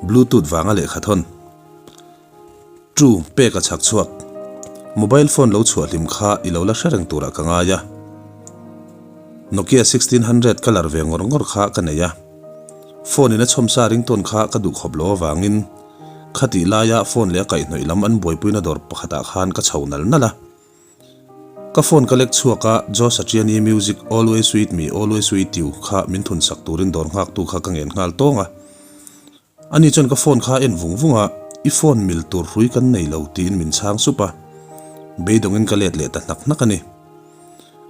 Bluetooth vanga lehkha thawn. True, pek a chhak chhuak. Mobile phone lo chhuah hlim kha i lo la hre reng turah ka ngai a. Nokia 1600 colour ve ngawr ngawr kha ka nei a. Phone in a chhawmsa ringtone kha ka duh khawp lo avangin khatih laia phone leh a kaihhnawih lam an buaipuina dawr pakhatah khan ka chho nal nal a. Ka phone ka lek chhuak a, Joe Satriani music Always With Me, Always With You kha min thun sak turin dawr nghaktu kha ka ngen nghal tawng a. Ani chuan ka phone kha a en vung vung a, I phone mil tur hrui kan nei lo tiin min chhang sup a. Beidawngin ka let leh ta hnak hnak a ni.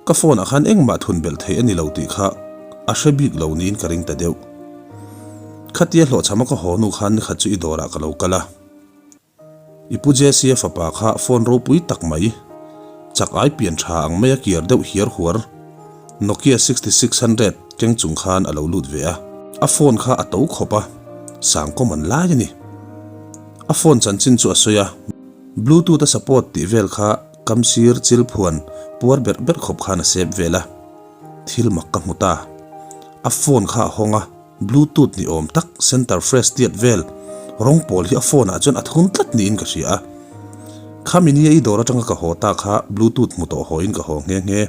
Ka phone ah khan engmah thun belh theih a ni lo tih kha a hre bik lo niin ka ring ta deuh. Khatia hlawhchham a ka haw nu khan nikhat chu i dawrah ka lo kal a. I pu Jesse-a fapa kha phone ropui tak mai, chak ai pian tha ang mai a kiar deuh hiar huar, Nokia 6600 keng chung khan a lo lut ve a. A phone kha a to khawp a, sang common lai a ni. A phone chanchin chu a sawi a, Bluetooth a support tih vel kha kam sir chil phuan puar berh berh khawp khan a sep vel a. Thil mak ka hmu ta. A phone kha a hawng a. Bluetooth ni awm tak center fresh tiat vel rawng pawl hi a phone ah chuan a thun tlat niin ka hria a. Khami nia i dawr atanga ka haw ta kha bluetooth hmu tawh haw in ka haw nghe nghe.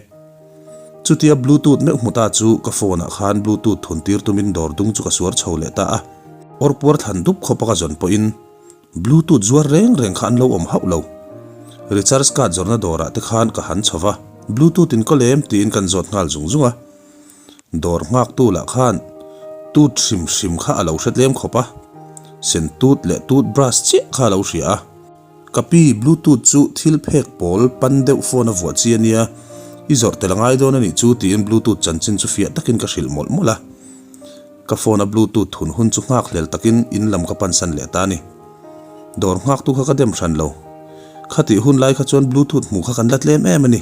Chutia bluetooth meuh hmu ta chu ka phone ah khan bluetooth thun tir tumin dawr dung chu ka suar chho leh ta a. Awrpuar thlan dup khawp a ka zawn pawhin bluetooth zuar reng reng kha an lo awm hauh lo. Recharge card zawrhna dawrah te khan ka han chho va, bluetooth in kaw lem tiin kan zawt nghal zung zung a. Dawr nghaktu lah khan tooth hrim hrim kha a lo hre tlem khawp a, sen tooth leh tooth brush chiah kha a lo hria a. Ka pi, bluetooth chu thil phek pawl pan deuh phone a vuah chi a nia, i zawrh tel a ngai dawn a nih chu tiin bluetooth chanchin chu fiah takin ka hrilh mawlh mawlh a. Ka phone a bluetooth thun hun chu nghak hlel takin in lam ka pansan leh ta a ni. Dawr nghaktu kha ka dem hran lo. Khatih hun lai kha chuan bluetooth hmuh kha kan la tlem em a ni.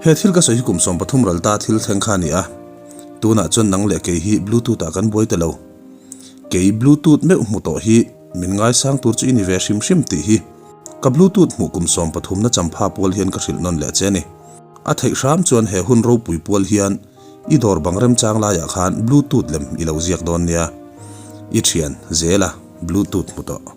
He thil ka sawi hi kum 13 ral ta thil thleng kha a ni a, tunah chuan nang leh kei hi bluetooth ah kan buai ta lo. Kei bluetooth meuh hmu tawh hi min ngaisang tur chu i ni ve hrim hrim tih hi ka bluetooth hmuh kum 13 na champha pual hian ka hrilh nawn leh che a ni. A theih hram chuan he hun ropui pual hian i dawr bang remchang laiah khan bluetooth lem i lo ziak dawn nia. I thian, Zela, bluetooth hmu tawh.